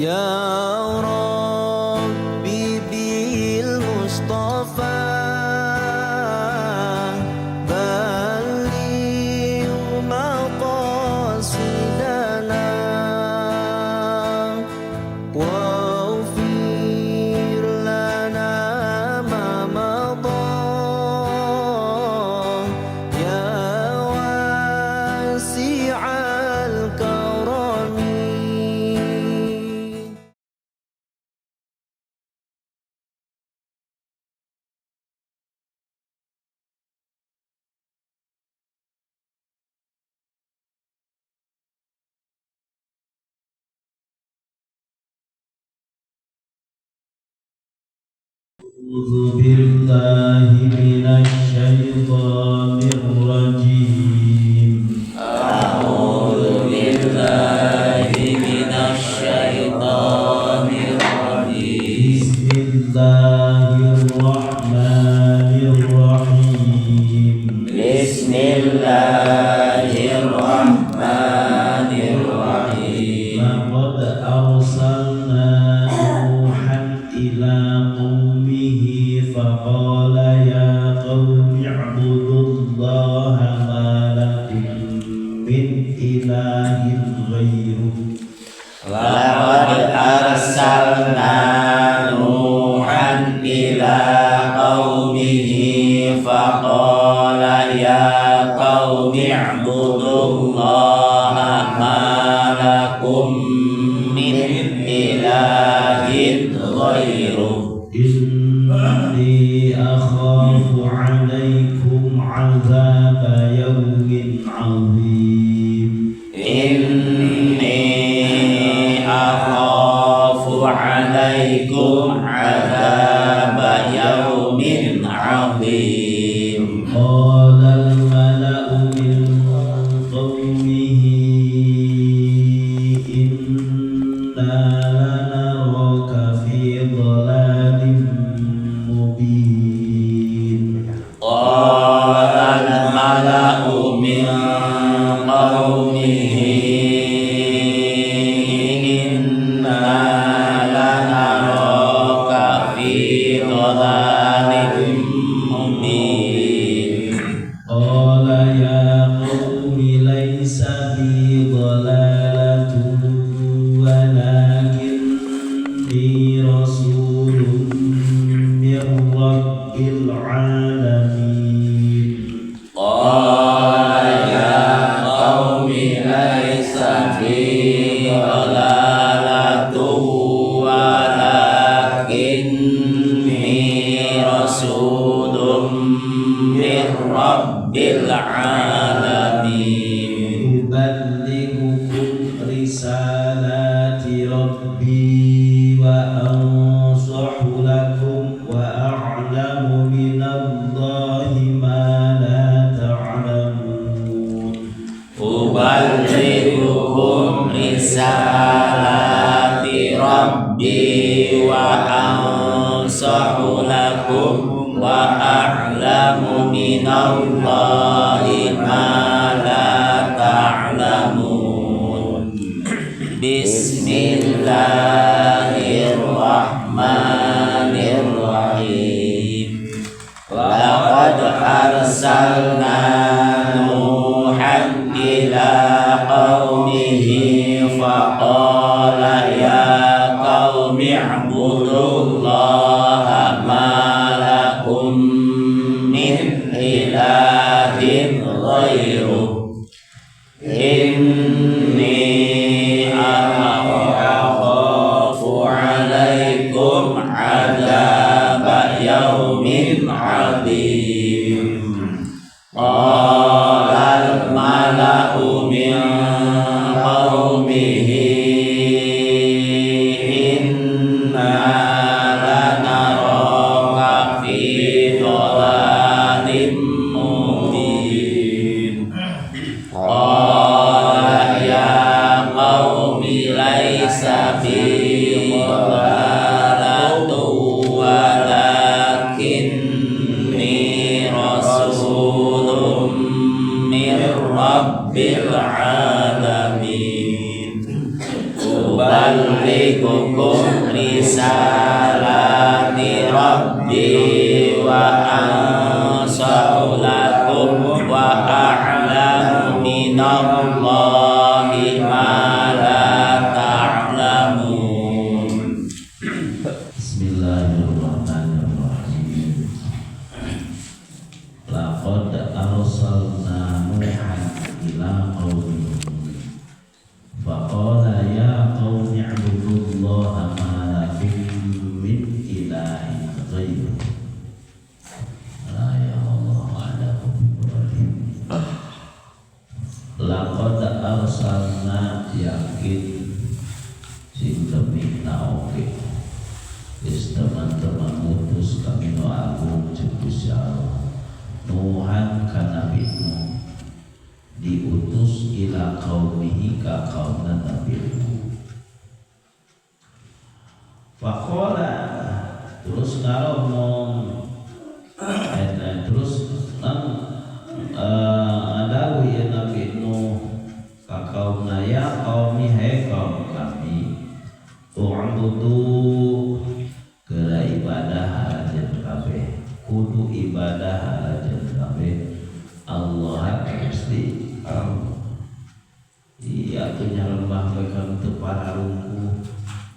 يا ربي بالمصطفى بلغ مقاصدنا واغفر لنا ما مضى يا واسع الكرم. أعوذ بالله من الشيطان الرجيم. أعوذ بالله من الشيطان الرجيم. بسم الله الرحمن الرحيم. بسم الله الرحمن الرحيم. لقد أرسلنا نوحا إلى قومه فقال يا قوم اعبدوا الله ما لكم من إله غيره. لقد أرسلنا نوحا إلى قومه فقال يا قوم اعبدوا الله ما لكم من إله غيره. إني أخاف عليكم عذاب يوم عظيم. إني أخاف عليكم عذاب يوم عظيم. قال الملأ من قومه إنا لنراك في ضلال مبين. قال الملأ من قومه إنا لنراك في ضلال مبين. قال يا قوم ليس بي ضلالة ولكني رسول من رب العالمين. قال يا قوم ليس بي ضلالة ولكني رسول من رب العالمين. أبلغكم رسالات ربي وأنصح لكم وأعلم من الله ما لا تعلمون. أبلغكم رسالات ربي وأنصح لكم وأعلم من الله ما لا تعلمون. بسم الله الرحمن الرحيم. لقد أرسلنا نوحا إلى قومه فقال يا قوم اعبدوا الله ما لكم من إله غيره. إني أخاف عليكم عذاب يوم عظيم. قال الملأ من قومه إنا لنراك في ضلال مبين. قال يا قوم ليس بي ضلالة ولكني رسول من رب العالمين. أبلغكم Uballighukum risalati rabbi wa ansahu lakum wa a'lamu minallahi ma la ta'lamun. Bismillahirrahmanirrahim. Laqad arsalna Nuhan ila qaumihi faqala ya qaumi i'budullaha ma lakum min ilahin ghairuh. La ya Allah wa'adahu Ibrahim. Laqad arsalna yakin sing demi naoke wis teman-teman mutus kami no agung jeung Gusti Allah Nuhan ka Nabi Nuh diutus ila qaumihi ka kaumna Nabi Nuh. Faqala terus ngaromong terus nang adawi ya Nabi Nuh ka kaumna ya qaumi he kaum kami tu'budu kera ibadah harajan kabeh kudu ibadah harajan kabeh Allah Gusti Allah. Iya tuh nyarembah mereka untuk para rungku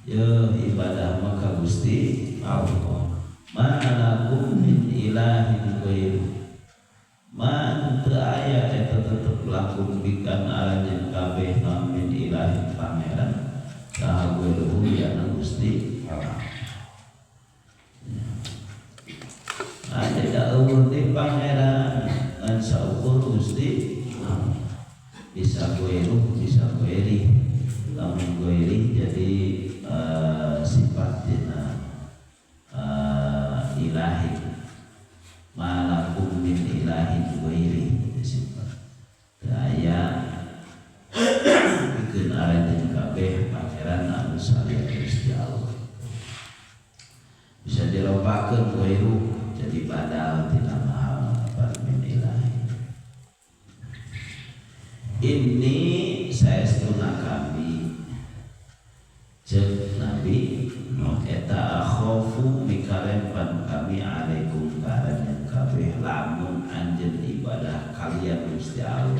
ya ibadah maka Gusti Allah. Ma'alakum min ilahin ghairu man teu aya eta tetep lakum bikan aranjeun kabeh min ilahin pangeran saha ghairuhu ya Gusti Allah. Ada eueuh teh pangeran ngan saukur Gusti bisa ghairuh bisa ghairi lamun ghairi jadi sifat dina ilahi malakum min ilahin ghairi sifat daya pikeun aranjeun kabeh pangeran anu salian Gusti Allah bisa diropakeun ghairuh jadi badal tina maha min ilahi. Ini saestuna kami ceuk Nabi Nuh eta akhafu mikarempan kami alaikum ka aranjeun kabeh lamun anjeun ibadah kalian Gusti Allah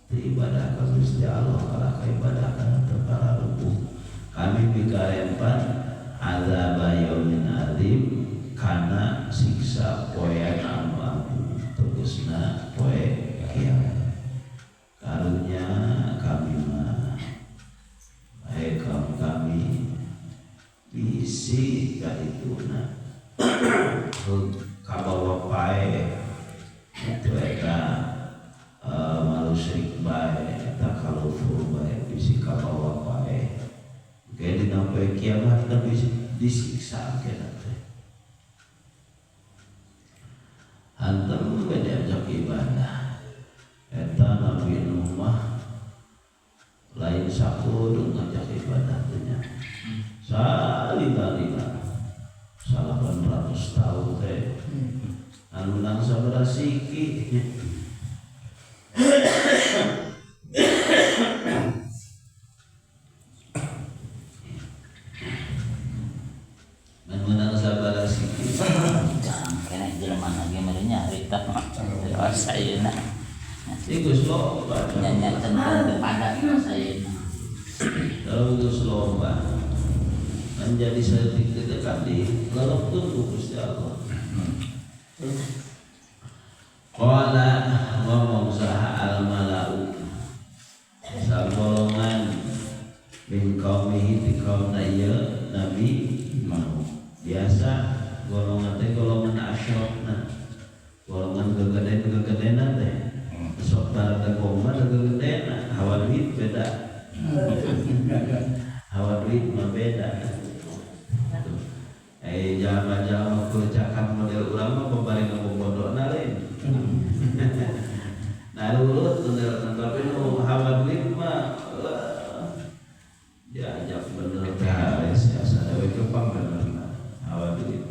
teu ibadah ka Gusti Allah kalah ka ibadah kana teu pararubuh kami mikarempan azab yaumin azim kana siksa poean anu agung tegasna poe kiamat. Karunya kami mah bae kaum kami bisi kadituna kabawa pae itu eta malusrik bae eta kalufur bae bisi kabawa pae ke dina poe kiamat teh disiksa kena teh hantem we diajak ibadah. Eta Nabi Nuh mah lain sakudu ngajak ibadah teh nya. Salila-lila 800 tahun teh anu menang sabaraha siki. Menang sabaraha siki. Kena jelema lagi meureun harita mah dewasa ayeuna. Geus loba nya tentang kepada ayeuna. Kalau geus loba menjadi saeutik dekat di lelep ku Gusti Allah. Qala ngomong saha al malau sagolongan min qaumihi ti kaumna ieu Nabi Nuh. Biasa golongan teh golongan asyrofna, golongan gegeden-gegedena teh. Sok tarada goma gegedena, hawa duit beda. Hawa duit mah beda. Jalma-jalma kecakan model urang mah babari ngabobodona lain. Nah lurut bener, tapi nu hawa duit mah diajak bener teh hares asa dewe kepang bener hawa duit.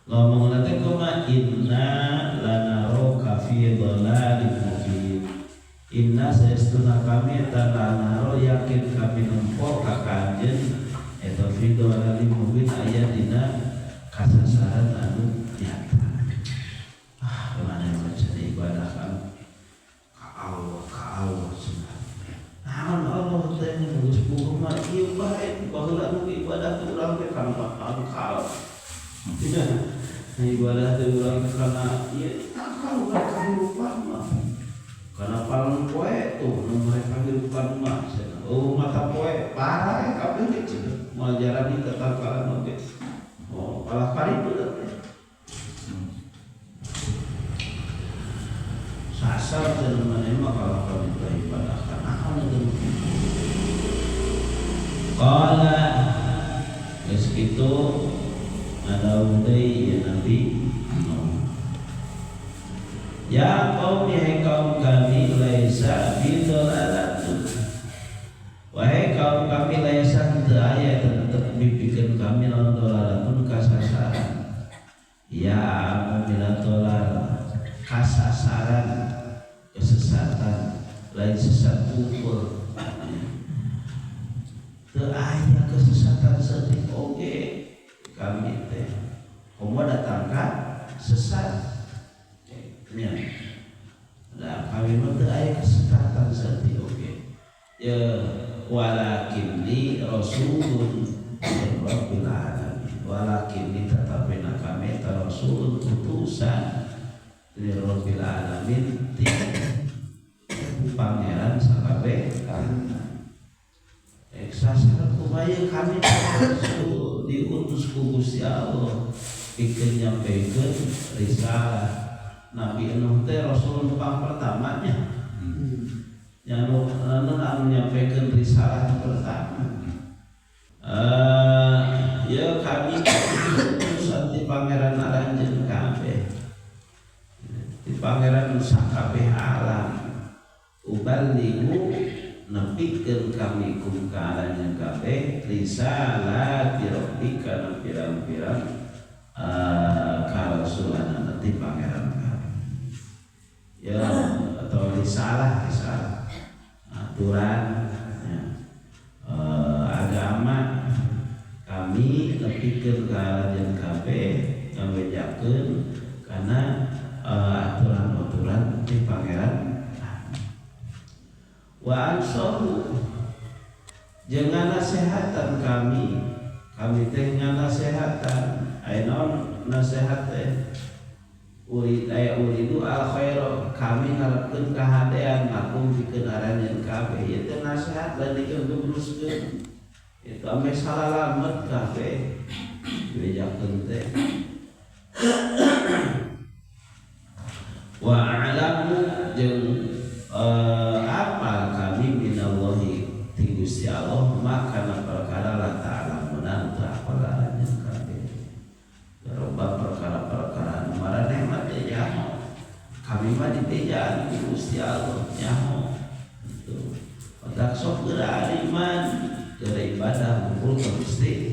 Ngomong teh kumaha inna lanaraka fi dhalalin mubin. Inna saestuna kami eta lanaro yakin kami nempo ka kanjeun fi dhalalin mubin aya dina kasasaran anu nyata. Ah, mana macam ibadah kan ka Allah cenah. Naon Allah teh geus puguh mah ieu bae baheula nu ibadah teh urang teh kana tangkal. Ibadah teh urang teh kana ieu tangkal urang kahirupan mah. Kana palang poe tuh nu mereka kahirupan mah cenah. Oh mata poe parah kabeh ge cenah. Moal jarani tatangkalan oge. Oh, kalah karitu teh. Sasar cenah maneh mah kalah karitu ibadah kana naon teh. Qala geus kitu ada deui ya Nabi Nuh. Ya qaumi hai kaum kami laisa bidolalatun. Wahai kaum kami laisa teu aya tetep bipikeun kami lawan dolalatun kasasaran. Ya amila dolal kasasaran kesesatan lain sesat kufur. Teu aya kesesatan saeutik oge kami teh komo datangkan sesat nya. Nah kami mah teu aya kesesatan saeutik oge. Ya walakinni rasulun min rabbil alamin. Walakinni tetapina kami ta rasulun utusan dari rabbil alamin ti pangeran sakabeh kahanan. Sasar kumaha kami rasul diutus ku Gusti Allah pikeun nyampekeun risalah. Nabi Nuh teh rasul pang pertamanya. Anu anu nyampekeun risalah pertama. Ya kami utusan ti pangeran aranjeun kabeh. Ti pangeran sakabeh alam. Uballighu nepikeun kami kum ka aranjeun kabeh risalati rabbika na pirang-pirang karasulan ti pangeran kabeh. Ya atau risalah aturan ya, agama kami nepikeun ka aranjeun kabeh ngabejakeun kana aturan-aturan ti pangeran. Wa ansahu jeung ngasehatan kami teh nganasehatan aya naon nasehat teh urid aya uridu al khaira kami ngarepkeun kahadean lakum pikeun aranjeun kabeh ieu teh nasehat lain dikeun itu ame salalamet kabeh dibejakeun teh. Wa a'lamu jeung apa kami minallahi ti Gusti Allah maka perkara la ta'lamuna teu apal aranjeun kabeh. Loba perkara-perkara nu maraneh mah teu nyaho. Kami mah dibejaan ku Gusti Allah nyaho. Kitu. Otak sok geura iman, geura ibadah ngumpul ka Gusti